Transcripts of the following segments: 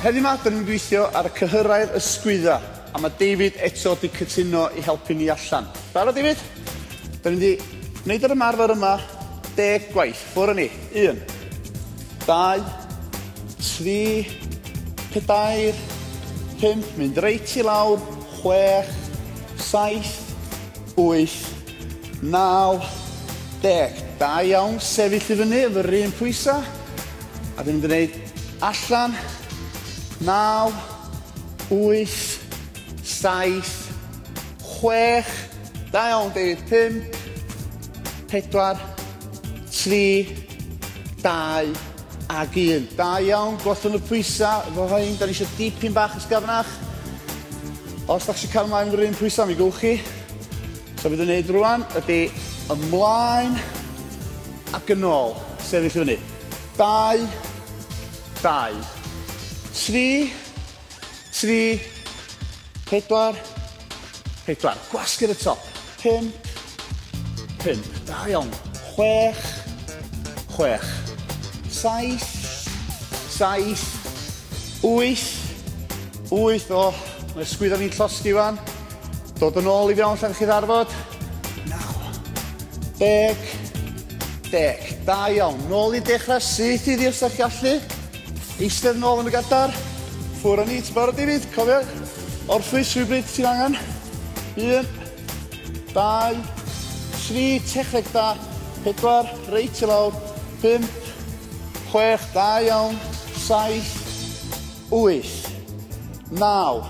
Heddiw 'ma, 'dan ni'n gweithio ar y cyhyrau'r ysgwydda, a mae David eto 'di cytuno i helpu ni allan. Barod, David? 'Dan ni'n mynd i wneud yr ymarfer yma 10 gwaith. Ffwr' â ni. 1, 2, 3, 4, 5, mynd reit i lawr, 6, 7, 8, 9, 10. Da iawn, sefyll i fyny efo'r un pwysau. A dyn ni'n mynd i wneud allan, 9, 8, 7, 6, da iawn David, 5, 4, 3, 2, ag 1. Da iawn, gollwng y pwysau, efo rhain, da ni eisiau dipyn bach ysgafnach. Os da chi eisiau cael ymlaen efo'r un pwysau, mi gewch chi. So fydd yn neud rwan ydy ymlaen ac yn ôl. Sefyll i fyny. 2, 2, 3, 3, 4, 4. Gwasgu'r y top. 5, 5. Da iawn. 6, 6, 7, 7, 8, 8. O, mae'r sgwydda fi'n llosgi wan. Dod yn ôl i fewn lle chi ddarfod. 9, 10, 10. Da iawn. Nôl i dechrau, syth iddi os ydych chi allu. Eistedd nôl yn y gadar. Ffwr â ni, ti'n barod David? Cofio, orffwys rhywbryd ti'n angen. 1, 2, 3, techneg da. 4, reit i lawr. 5, 6, da iawn. 7, 8, 9,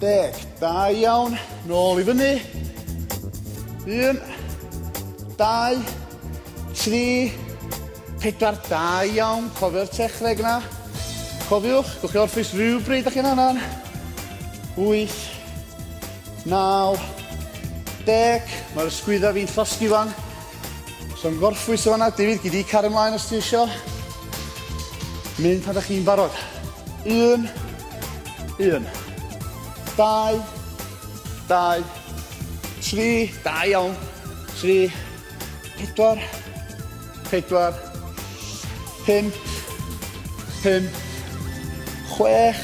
10. Da iawn. Nôl i fyny. 1, 2, 3, 4. Da iawn. Cofio'r techneg yna. Cofiwch, gwch chi orffwys rhywbryd â chi'n angen. 8, 9, 10. Mae'r ysgwydda fi'n llosgi fan. So yn gorffwys o fanna, David, gyd i cario ymlaen os ti isio. Mynd pan da chi'n barod. 1, 1, 2, 2, 3, da iawn, 3, 4, 4, 5, 5, 6,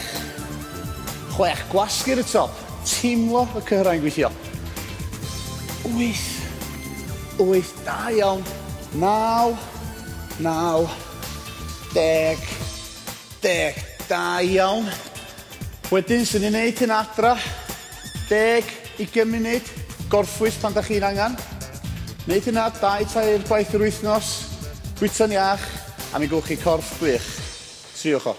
6. Gwasgu'r y top. Teimlo y cyhyrau'n gweithio. 8, 8, da iawn. 9, 9, 10, 10. Da iawn. Wedyn, swn i'n neud hyn adra. 10, 20 munud. Gorffwys pan da chi'n angen. Neud hynna 2, 3 gwaith yr wythnos. Bwyta'n iach, a mi gewch chi corff gwych. Triwch o.